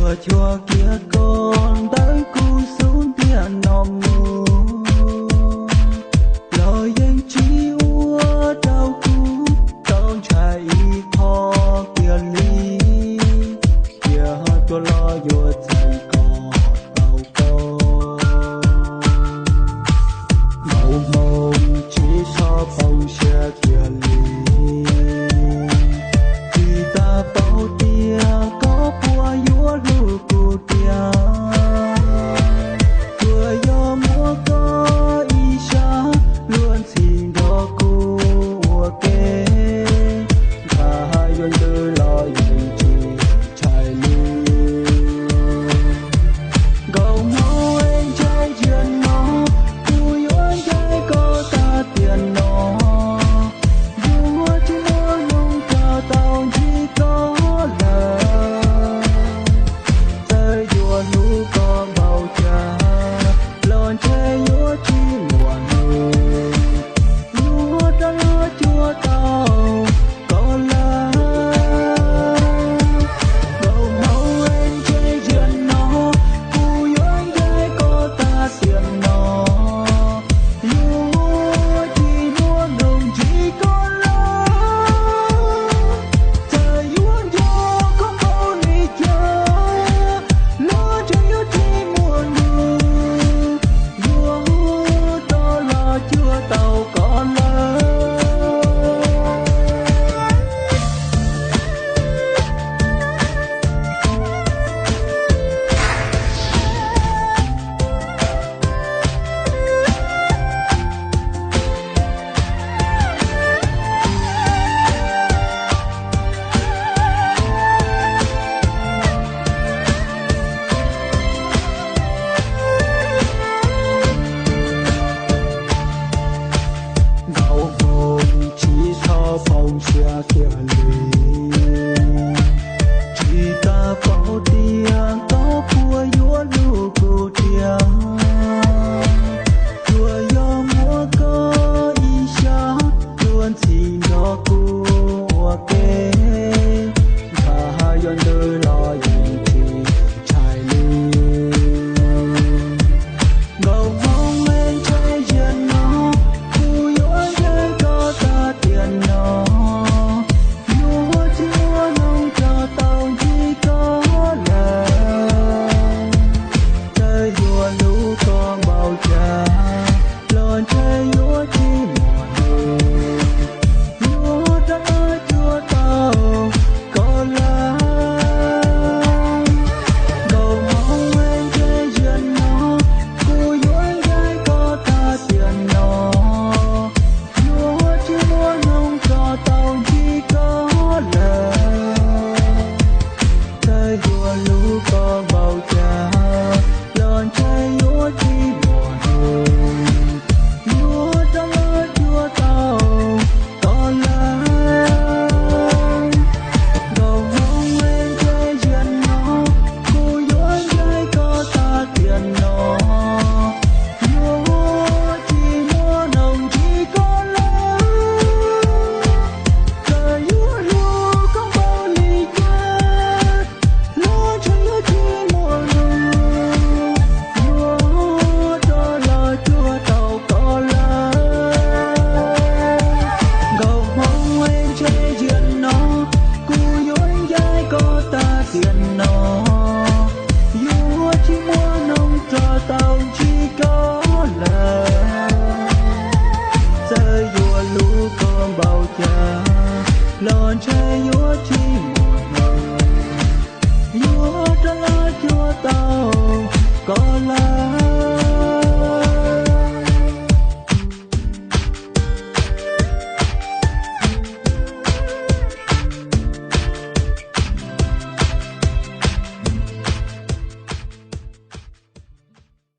Los cuag kiag koj ntawm kuv xub ntiag no mus, los yeej tsis ua rau kuv tau ntshai ib qho kiag li, cia ho tuaj los yuav txeeb kom tau koj. Npaum hmoov tsis txhob poob siab kiag li, tsis tas paub tias koj puas yuav hlub kuv tiag. Tsuas yog muab koj ib sab luag ntxhi nrog kuv ua ke, ntshe yuav ntws los yeej tsis ntshai li. Nkauj hmoob es ntshe ziag no, kuv yuav ncaim koj tag tiam no, yuav tsis muaj hnub rov tau ntsib koj lawm. Txawm yuav hlub koj npaum cas los ntshe yuav tsis muaj hnub yuav rov los cuag tau koj lawm. Nkauj hmoob es ntshe ziag no, kuv yuav ncaim koj tag tiam no, yuav tsis muaj hnub ntsib koj lawm. Txawm yuav nco koj npaum li cas los ntshe yuav tsis muaj hnub yuav rov los cuag tau koj lawm. Nkauj hmoob tsis txhob poob siab kiag li, tsis tas paub tias koj puas yuav hlub kuv tiag. Tsuas yog muab koj ib sab luag ntxhi nrog kuv ua ke, ntshe yuav ntws los yeej tsis ntshai li. Nkauj hmoob es ntshe ziag no, kuv yuav ncaim koj tag tiam no, yuav tsis muaj hnub rov tau ntsib koj lawm. Txawm yuav hlub koj npaum cas los ntshe yuav tsis muaj hnub yuav rov los cuag tau koj lawm. Nkauj hmoob es ntshe ziag no, kuv yuav ncaim koj tag tiam no, yuav tsis muaj hnub rov tau ntsib koj lawm. Txawm yuav hlub koj npaum cas los ntshe yuav tsis muaj hnub yuav rov los cuag tau koj lawm. Nkauj hmoob es ntshe ziag no, kuv yuav ncaim koj tag tiam no, yuav tsis muaj hnub ntsib koj lawm. Txawm yuav hlub koj npaum li cas los ntshe yuav tsis muaj hnub yuav rov los cuag tau koj lawm. Nkauj hmoob es ntshe ziag no, kuv yuav ncaim koj tag tiam no, yuav tsis muaj hnub rov tau ntsib koj lawm. Txawm yuav hlub koj npaum cas los ntshe yuav tsis muaj hnub yuav rov los cuag tau koj lawm.